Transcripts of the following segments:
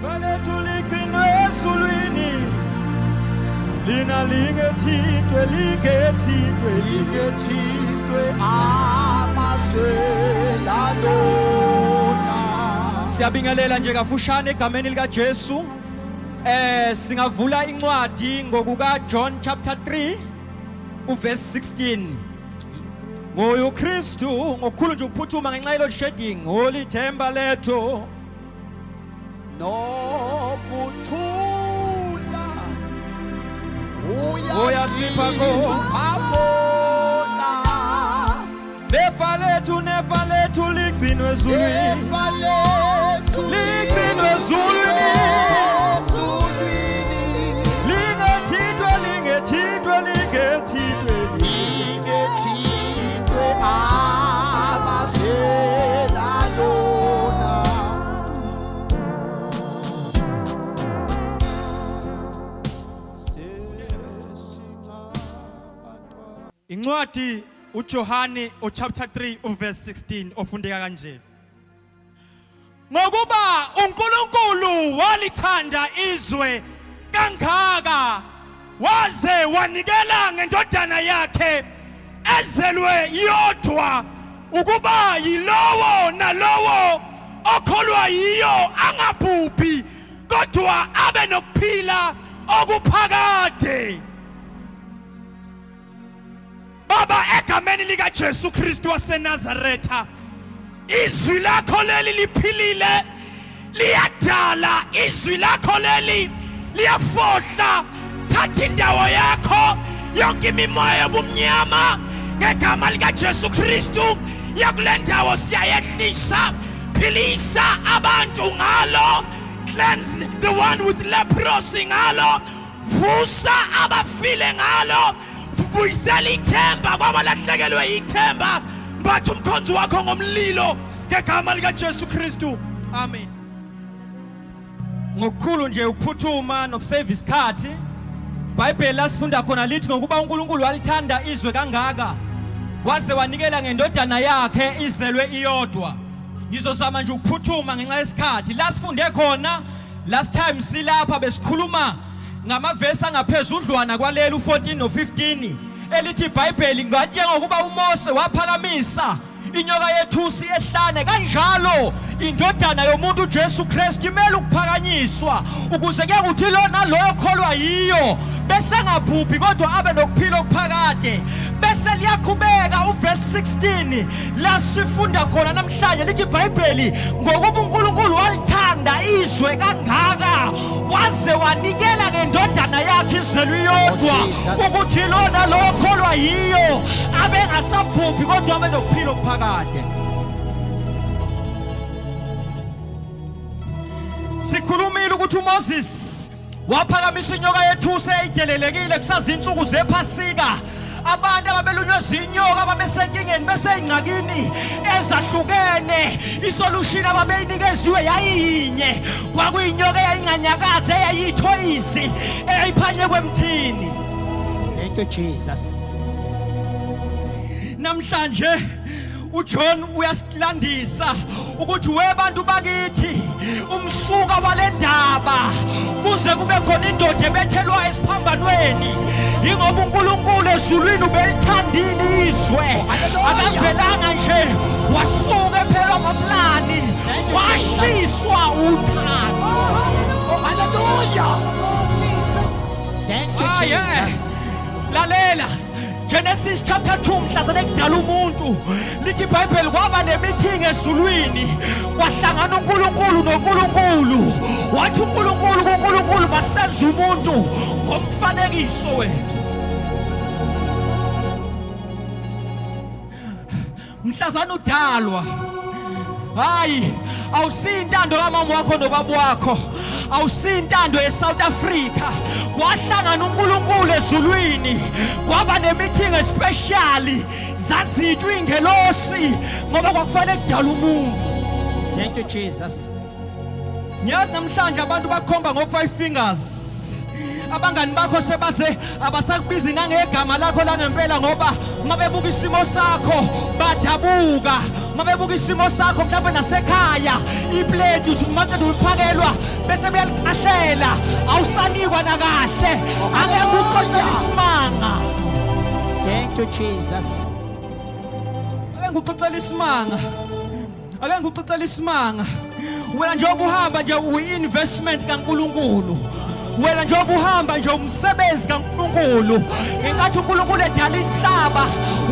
Valethu ligcinwe ezulwini lina lingethintwe lingethintwe Ingethintwe amasela lona. Siyabingelela nje kafushane egameni lika Jesu. Singavula incwadi ngokuka John chapter 3 uverse 16. Ngoyu Kristu ngokukhulu nje ukuphuthuma ngenxa ye load shedding, holy themba lethu. Nokuthula Uyasipha uyasipha khona. Nefa lethu, nefa lethu ligcinwe ezulwini. Ifa lethu Ligcinwe ezulwini. Ezulwini. Lingethintwe, lingethintwe, lingethintwe. Ingethintwe amasela lona. Sesingabantwana. Incwadi uJohane uchapter 3 uverse 16 ofundeka kanje. Ngokuba uNkulunkulu walithanda izwe kangaka waze wanikela ngendodana yakhe ezelwe yodwa ukuba yilowo nalowo okholwa yiyo angabhubhi kodwa abe nokuphila okuphakade. Baba, egameni lika Jesu Kristu waseNazaretha, izwi lakho leli liphilile, liyadala. Izwi lakho leli liyafohla. Thatha indawo yakho, yonke imimoya yobumnyama ngegama lika Jesu Kristu yakule ndawo siyayehlisa. Philisa abantu ngalo, cleanse the one with leprosy ngalo, vusa abafile ngalo, buyisela ithemba kwabalahlekelwe ithemba. Mbatha umkhonzi wakho ngomlilo ngegama likaJesu Kristu, amen. Ngokukhulu nje ukuphuthuma nokusave isikhathi, iBhayibheli lasifunda khona lithi ngokuba uNkulunkulu walithanda izwe kangaka waze wanikela ngendodana yakhe izelwe iyodwa. Ngizozama nje ukuphuthuma ngenxa yesikhathi. La sifunde khona last time silapha besikhuluma ngamavesi angaphezudlwana kwaleli u14 no15 elithi iBhayibheli njengokuba uMose waphakamisa inyoka yethusi ehlane, kanjalo indodana yomuntu uJesu Kristu imele ukuphakanyiswa ukuze kuyakuthi lo naloyo kholwa yiyo bese engabhubhi kodwa abe nokuphila okuphakade. Bese liyaqhubeka uverse 16 la sifunda khona namhlanje, lithi iBhayibheli ngokuba uNkulunkulu walithanda izwe kangaka waze wanikela ngendodana yakhe izelwe iyodwa, Oh, Jesus. ukuthi lona lo kholwa yiyo abengasabhubhi kodwa abe nokuphila okuphakade. Sikhulumile ukuthi uMoses waphakamisa inyoka yethusi eyayidelelekile kusazinsuku zePhasika. Abantu ababelunywe zinyoka babesenkingeni, beseyingxakini ezahlukene. Isolution ababeyinikeziwe yayiyinye, kwakuyinyoka eyayinganyakazi, eyayiyithoyizi, eyayiphanyekwe emthini. Thank you, Jesus. Namhlanje uJohn uyasilandisa ukuthi webantu bakithi umsuka walendaba kuze kube khona indoda ebethelwa esiphambanweni ingoba uNkulunkulu ezulwini ubelithandile izwe, akavelanga nje wasuka ephela amaplani, Thank you, Jesus. washiswa uthando. Oh, hallelujah. Thank you, Ah, yeah. Jesus. Lalela Genesis chapter 2 mhlazane kudala umuntu, lithi iBhayibheli kwaba nemeeting ezulwini, kwahlangana uNkulunkulu noNkulunkulu. Wathi uNkulunkulu kuNkulunkulu, masenze umuntu ngomfanekiso wethu. Mhlazane udalwa, hayi, awusintando kamama wakho nobaba wakho, awusintando yeSouth Africa. Kwahlangana uNkulunkulu ezulwini, kwaba nemeeting especially, zazitshwa ingelosi ngoba kwakufanele kudala umuntu. Thank you, Jesus. Ngiyazi namhlanje abantu bakhomba ngo five fingers. Abangani bakho sebaze abasakubizi nangegama lakho langempela, ngoba uma bebuka isimo sakho badabuka. Uma bebuka isimo sakho mhlawumbe nasekhaya iplate uthi uma qeda uliphakelwa Bese beyalikahlela, awusanikwa nakahle. Ake kuxoxele isimanga. Thank you, Jesus. Ake ngikuxoxele isimanga. Ake ngikuxoxele isimanga. Wena njengoba uhamba nje uyi-investment kaNkulunkulu. Wena njengoba uhamba nje umsebenzi kaNkulunkulu. Ngenkathi uNkulunkulu edala inhlaba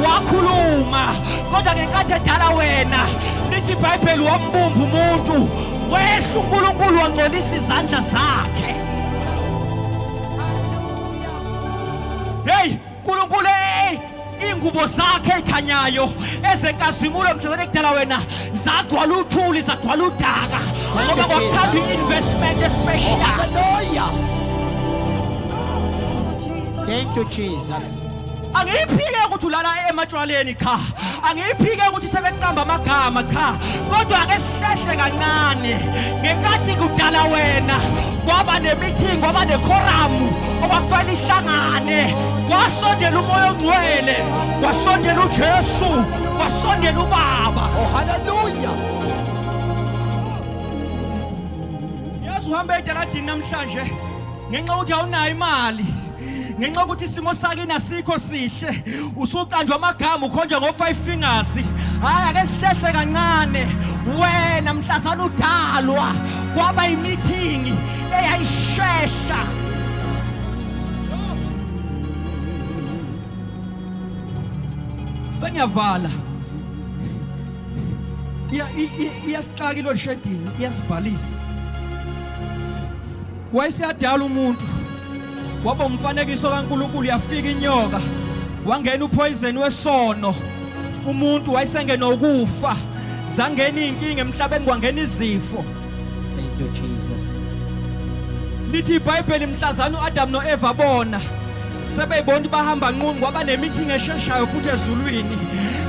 wakhuluma, kodwa ngenkathi edala wena lithi iBhayibheli wambumba umuntu, wehla uNkulunkulu wangcolisa izandla zakhe. Hey, uNkulunkulu hey, ingubo zakhe ezikhanyayo ezenkazimulo mhlawumbe kudala wena zagcwala uthuli, zagcwala udaka, ngoba kwakukhamba i-investment especial. Hallelujah. Thank you, Jesus. Angiyiphike ukuthi ulala ematshwaleni, cha. Angiyiphike ukuthi sebeqamba amagama, cha. Kodwa ake sihlehle kancane. Ngenkathi kudala wena kwaba ne-meeting, kwaba ne-quorum okwakufanele ihlangane, kwasondela uMoya oNgcwele, kwasondela uJesu, kwasondela uBaba. Oh, hallelujah. Yazi uhamba edaladini namhlanje ngenxa yokuthi awunayo imali, ngenxa yokuthi isimo sakini asikho sihle, usuqanjwa amagama, ukhonjwa ngo-five fingers. Hhayi, ake sihlehle kancane. Wena mhlazana udalwa kwaba imithingi eyayishesha. Sengiyavala. Iyasixaka i-load shedding, iyasivalisa. Wayeseyadala umuntu, waba umfanekiso kaNkulunkulu. Yafika inyoka, wangena upoison wesono, umuntu wayesengena ukufa, zangena inkinga emhlabeni, kwangena izifo. Thank you, Jesus. Lithi iBhayibheli mhlazana uAdam noEva bona sebeyibona ukuthi bahamba nqunu, kwaba nemeeting esheshayo futhi ezulwini.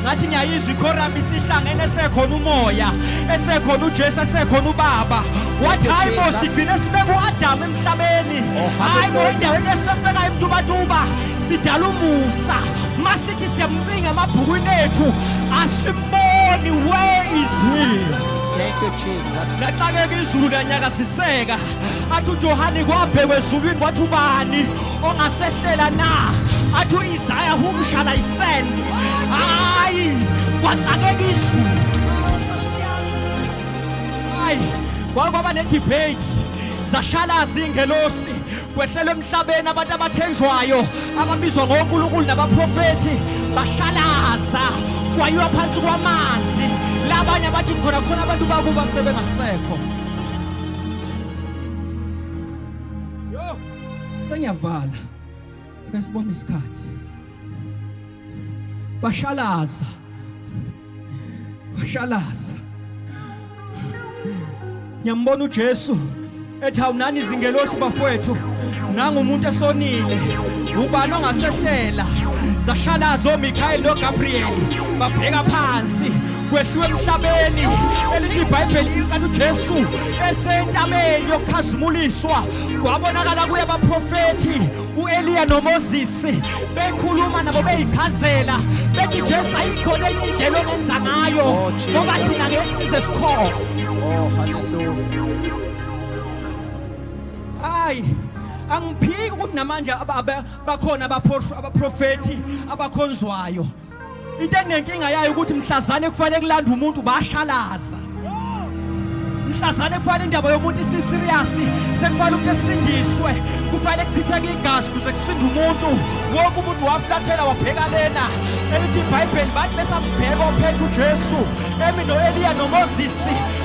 Ngathi ngiyayizwa iquorum isihlangene, esekhona uMoya, esekhona uJesu, esekhona uBaba. Wathi, hayi bo, sigcine sibeka uAdam emhlabeni. Hayi bo, endaweni esefeka imtubatuba sidala umusa, masithi siyamcinga emabhukwini ethu asimboni. Where is he? Thank you, Jesus. Laxakeka izulu, lanyakaziseka. Athi uJohane kwabhekwa ezulwini, kwathi ubani ongasehlela na? Athi uIsaiah, whom shall I send? Hayi, kwaxakeka izulu. Hayi, kwaba ne-debate, zashalaza ingelosi, kwehlela emhlabeni abantu abathenjwayo ababizwa ngoNkulunkulu nabaprofethi, bashalaza, kwayiwa phansi kwamanzi. Labanye abathi khona khona abantu bakuba sebengasekho. Yo, sengiyavala, ke sibone isikhathi. Bashalaza, bashalaza. Ngiyambona uJesu ethi, awunani izingelosi bafowethu, nangumuntu esonile, ubani ongasehlela? Zashalaza oMichael noGabriel, babheka phansi, kwehliwe emhlabeni. Elithi iBhayibheli kanti uJesu esentabeni yokukhazimuliswa, kwabonakala kuye abaprofethi uEliya noMoses, bekhuluma nabo, beyichazela, bethi, Jesu, ayikho lenye indlela ongenza ngayo Oh, Jesus. ngoba thina ngesize sikhona. Oh, hallelujah. Hayi, angiphiki ukuthi namanje bakhona abaprofethi abakhonzwayo. Into enenkinga yayo ukuthi mhlazane kufanele kulanda umuntu, bashalaza. Mhlazane kufanele indaba yomuntu isiserious, sekufanele umuntu esindiswe, kufanele kuchitheke igazi ukuze kusinde umuntu, wonke umuntu waflathela wabheka lena. Elithi iBhayibheli bathi besambheka ophethe uJesu emi no-Eliya noMoses,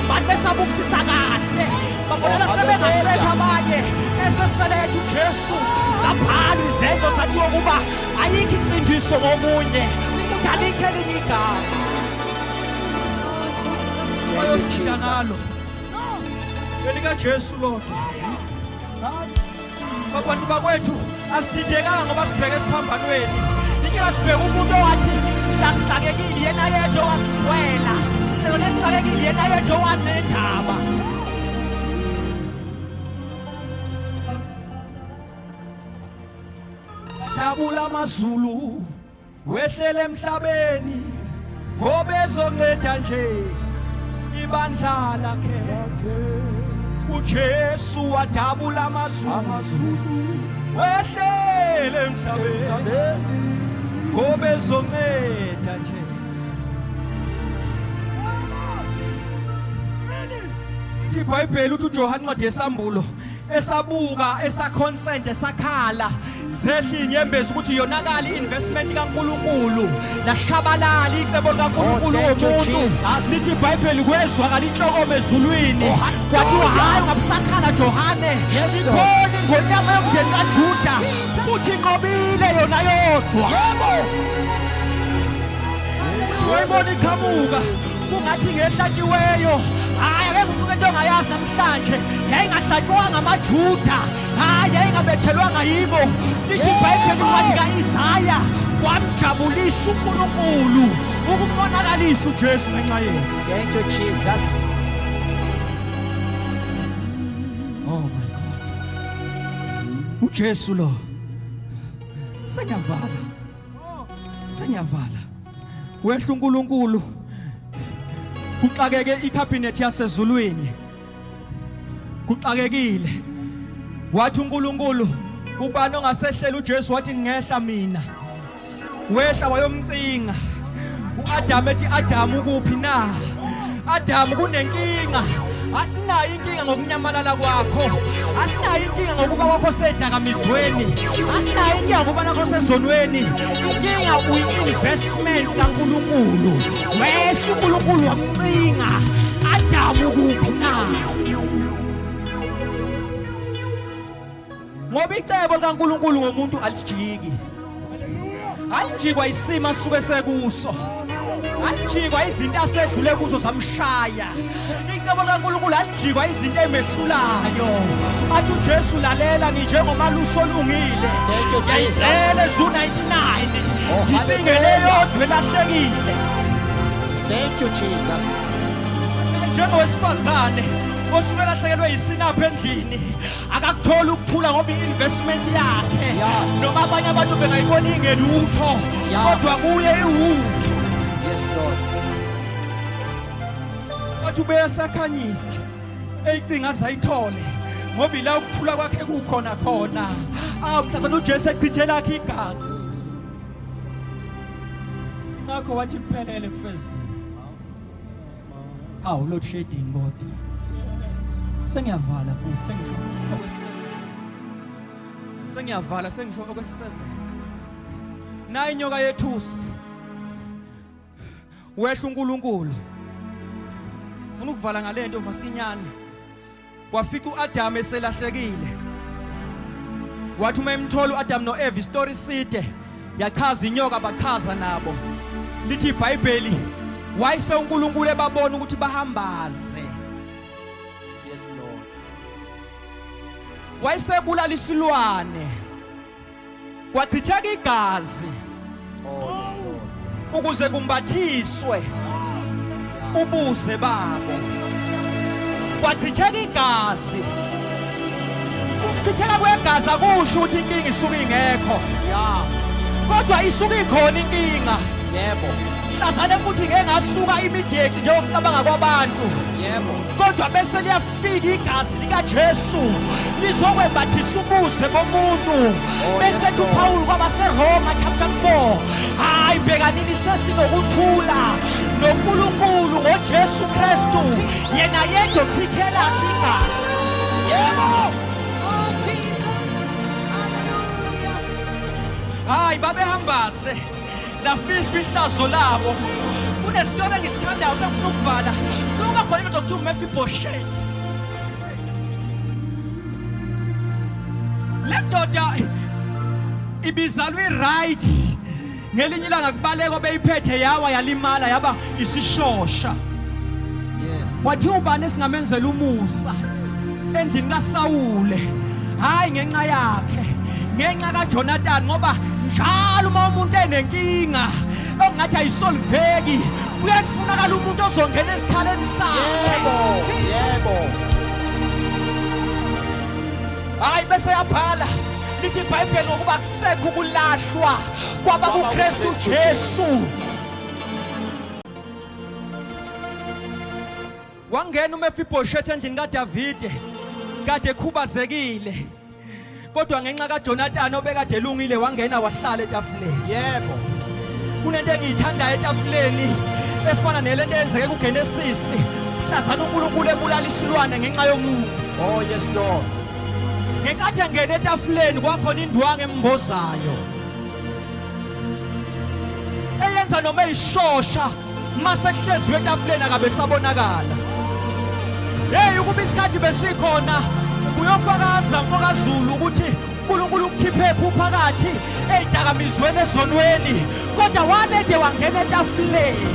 bathi besabukisisa kahle, babonela sebengasekho abanye, eseseletha uJesu. Zabhalwa izenzo, zathi ukuba ayikho insindiso ngomunye futhi, alikho elinye igama bayosinda ngalo, elikaJesu lodwa. Hayi, abantu bakwethu, asididekanga ngoba sibheke esiphambanweni. Inkinga sibheke umuntu owathi mhla sixakekile yena yedwa waswela, mhla sixakekile yena yedwa wanendaba. Dabula amazulu, wehlele emhlabeni, ngoba ezonceda nje ibandla lakhe. uJesu wadabula amazulu Amazulu wehlele emhlabeni emhlabeni. Ngoba ezonceda nje. Ithi iBhayibheli uthi uJohane incwadi yesambulo esabuka esaconsent esakhala zehla inyembezi ukuthi yonakala i-investment kaNkuluNkulu lashabalala icebo likaNkuluNkulu Oh, thank you, womuntu Jesus. lithi iBhayibheli kwezwakala inhlokoma ezulwini Oh, kwathiwa hayi ungabusakhala Johane Yes, Lord. ikhona ingonyama yomndeni kaJuda futhi inqobile yona yodwa Yebo. Wayibona iqhamuka kungathi ngehlatshiweyo. Hayi ake ngibuke into ongayazi namhlanje. Yayingahlatshwanga amaJuda. Hayi yayingabethelwanga yibo. Lithi iBhayibheli incwadi kaIsaya kwamjabulisa uNkulunkulu ukumonakalisa uJesu ngenxa yethu. Thank you, Jesus. Oh my God. uJesu lo. Sengiyavala. Sengiyavala. Wehla uNkulunkulu. Kuxakeke icabinet yasezulwini. Kuxakekile. Wathi uNkulunkulu ubani ongasehlela uJesu wathi ngehla mina. Wehla wayomcinga. uAdam ethi Adam ukuphi na? Adam kunenkinga. Asinayo inkinga ngokunyamalala kwakho. Asinayo inkinga ngokuba kwakho sedakamizweni. Asinayo inkinga ngokuba nakho sezonweni. Inkinga uyi-investment kaNkulunkulu. Wehla uNkulunkulu wamcinga. Adam ukuphi na? Ngoba icebo likaNkulunkulu ngomuntu alijiki. Alijikwa isimo asuke sekuso. Alijikwa izinto asedlule kuzo zamshaya. Icebo likaNkulunkulu alijikwa izinto emehlulayo. Athi uJesu lalela nginjengomalusi olungile. Thank you, Jesus. Ngiyayicela ezu 99. Oh, Ngicingele hallelujah. yodwa elahlekile. Thank you, Jesus. Njengowesifazane osuke elahlekelwe yisinapho endlini akakuthola ukuthula ngoba i-investment yakhe noma abanye abantu bengayibona ingelutho kodwa kuye iwutho. Yes, Lord. Wathi ubeyasakhanyisa eyicinga azayithole ngoba ila ukuthula kwakhe kukhona khona. Awu mhlazane uJesu echithe lakhe igazi. Ingakho wathi kuphelele kufeziwe. Awu load shedding kodwa. Sengiyavala futhi sengisho okwesi-7. Sengiyavala sengisho okwesi-7. Nayi inyoka yethusi. Wehla uNkulunkulu. Ufuna ukuvala ngalento masinyane. Wafica uAdam eselahlekile. Wathi uma emthola uAdam noEve istory side yachaza inyoka bachaza nabo. Lithi iBhayibheli wayese uNkulunkulu ebabona ukuthi bahambaze. Yes, Lord. Wayesebulala isilwane. Kwachitheka igazi. Oh, yes, Lord. Ukuze kumbathiswe ubuze babo. Kwachitheka igazi. Ukuchitheka kwegazi akusho ukuthi inkinga isuke ingekho. Yeah. Kodwa isuke ikhona inkinga. Yebo. Hlazane futhi ngeke ngasuka immediately njengokucabanga kwabantu. Yebo. Kodwa bese liyafika igazi likaJesu lizokwembathisa ubuze bomuntu. Oh, Bese yes, ethi Lord. uPaul kwabaseRoma chapter 4, hayi bhekanini sesinokuthula noNkulunkulu ngoJesu Kristu yena yedwa ochithela igazi. Yebo. Oh, Jesus. Hallelujah. Hayi babehambaze lafihlwa ihlazo labo. Kunesitolo engisithandayo sengifuna ukuvala. Kuba khona indoda okuthiwa uMephibosheth. Le ndoda ibizalwa i-right. Ngelinye ilanga kubalekwa beyiphethe yawa yalimala yaba isishosha. Yes. Kwathiwa ubani esingamenzela umusa endlini kaSawule? Hayi ngenxa yakhe, ngenxa kaJonathan, ngoba njalo uma umuntu enenkinga okungathi ayisolveki kuyakufunakala umuntu ozongena esikhaleni sakhe. Yebo. Yebo. Hayi bese yabhala lithi iBhayibheli ngokuba kusekho ukulahlwa kwaba kuKristu kuKristu Jesu. Jesu. Wangena uMephibosheth endlini kaDavide. Kade ekhubazekile. Kodwa ngenxa kaJonathan obekade elungile wangena wahlala etafuleni. Yebo. Kunento engiyithandayo etafuleni efana nelento eyenzeke kuGenesis. Mhlazana uNkulunkulu ebulala isilwane ngenxa yomuntu. Oh yes Lord. Ngenkathi engena etafuleni kwakhona indwangu embozayo. Eyenza noma eyishosha mase kuhleziwe etafuleni akabe sabonakala. Hey ukuba isikhathi besikhona uyofakaza mfokaZulu ukuthi uNkulunkulu ukukhiphe phakathi ezidakamizweni ezonweni kodwa wanede wangena etafuleni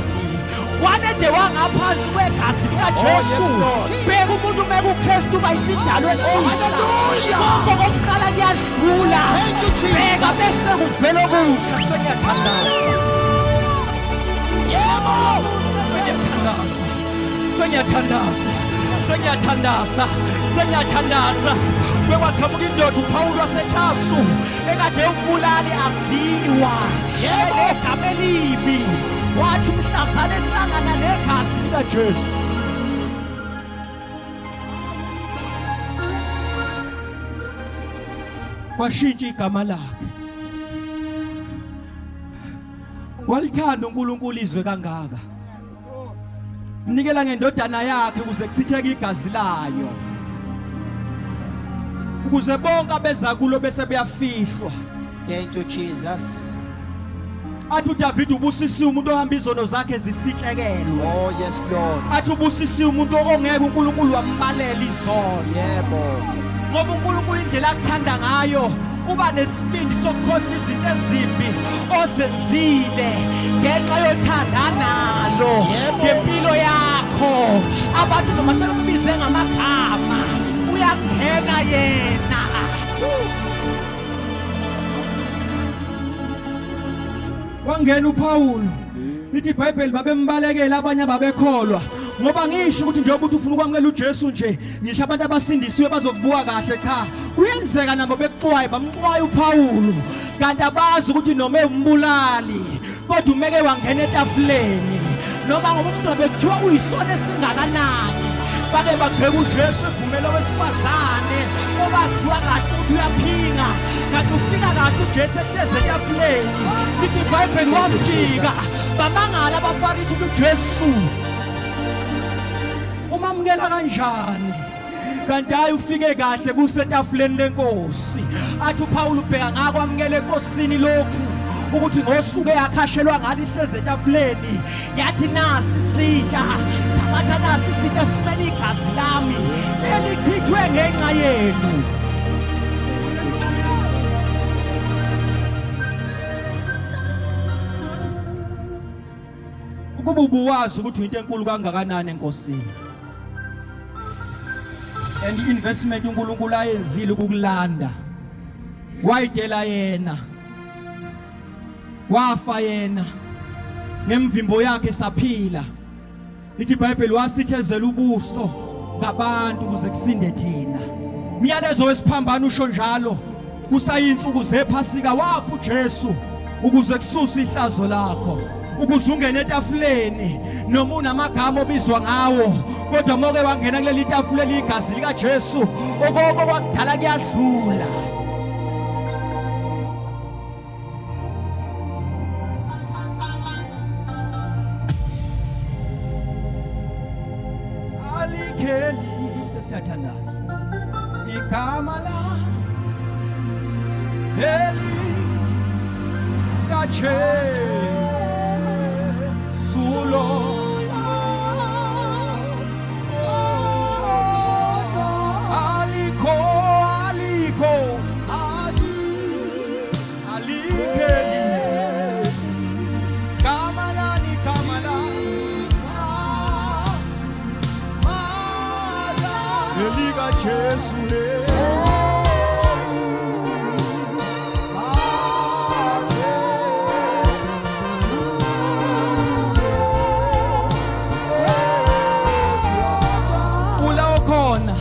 wanede wangaphansi kwegazi likaJesu. Oh, yes, Lord. Bheka umuntu mekuKristu bayisidalwe esisha. Hallelujah. Konke kokuqala kuyadlula. Thank you, Jesus. Bheka bese kuvela okusha. Sengiyathandaza. Yebo. Sengiyathandaza. Sengiyathandaza. Sengiyathandaza. Sengiyathandaza. Bekwaqhamuka indoda uPaul waseTarsu ekade umbulali aziwa. Yebo. Enegama elibi. Wathi umhlazana ehlangana negazi likaJesu. Kwashintsha igama lakhe. Walithanda uNkulunkulu izwe kangaka. Mnikela ngendodana yakhe ukuze kuchitheke igazi layo. Ukuze bonke abeza kulo bese beyafihlwa. Thank you Jesus. Athi uDavid ubusisiwe umuntu ohamba izono zakhe zisitshekelwe. Oh yes Lord. Athi ubusisiwe umuntu ongeke uNkulunkulu wambalela izono. Yebo. Ngoba uNkulunkulu indlela akuthanda ngayo uba nesibindi sokukhohlwa izinto ezimbi ozenzile ngenxa yothanda nalo Yebo. ngempilo yakho. Abantu noma sekubize ngamagama uyangena yena. Wangena uPaul. Lithi iBhayibheli babembalekela abanye ababekholwa. Ngoba ngisho ukuthi njengoba uthi ufuna ukwamukela uJesu nje, ngisho abantu abasindisiwe bazokubuka kahle cha. Kuyenzeka nabo bekuxwaye, bamxwaye uPaul. Kanti abazi ukuthi noma ewumbulali, kodwa umeke wangena etafuleni. Noma ngoba umuntu bekuthiwa uyisona esingakanani. Bake bagxeka uJesu evumela owesifazane obaziwa kahle ukuthi uyaphinga. Kanti ufika kahle uJesu ehlezi etafuleni. Lithi iBhayibheli wafika. Bamangala abaFarisi ukuthi uJesu umamukela kanjani? Kanti hayi ufike kahle kusetafuleni lenkosi. Athi uPaul ubheka ngakwamukela enkosini lokhu ukuthi ngosuku eyakhashelwa ngalo ihlezi etafuleni yathi nasi isitsha thabatha nasi isitsha simele igazi lami elichithwe ngenxa yenu. Ukuba ubuwazi ukuthi into enkulu kangakanani enkosini. And i-investment uNkulunkulu ayenzile ukukulanda. Wayidela yena. Wafa yena. Ngemvimbo yakhe saphila. Lithi iBhayibheli wasithezela ubuso ngabantu ukuze kusinde thina. Umyalezo wesiphambano usho njalo. Kusayinsuku zephasika wafa uJesu ukuze kususe ihlazo lakho. Ukuze ungene etafuleni noma unamagama obizwa ngawo kodwa moke wangena kuleli tafula eligazi likaJesu okoko kwakudala kuyadlula. Alikheli sesiyathandaza igama la eli kaJesu lo alikho alikho alikheli gama lani gama la elika Jesu le. Ula okhona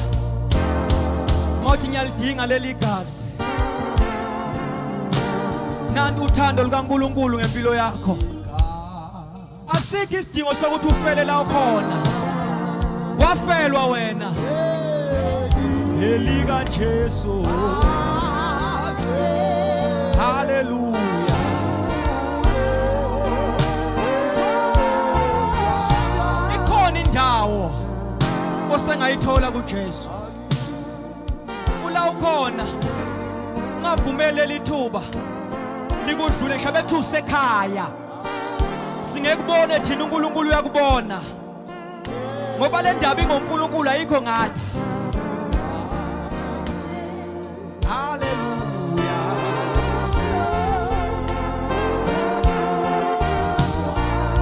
mawuthi ngiyalidinga leli gazi. Nanti uthando lukaNkulunkulu ngempilo yakho. Asikho isidingo sokuthi ufele la ukhona. Wafelwa wena. Elika Jesu. Hallelujah. Ikhona indawo osengayithola kuJesu. Ula ukhona ungavumeli lithuba likudlule ngisho bethi usekhaya. Singekubone thina uNkulunkulu uyakubona. Ngoba le ndaba ingoNkulunkulu ayikho ngathi. Hallelujah.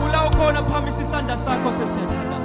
Ula ukhona phamisa isandla sakho sesiyathandaza.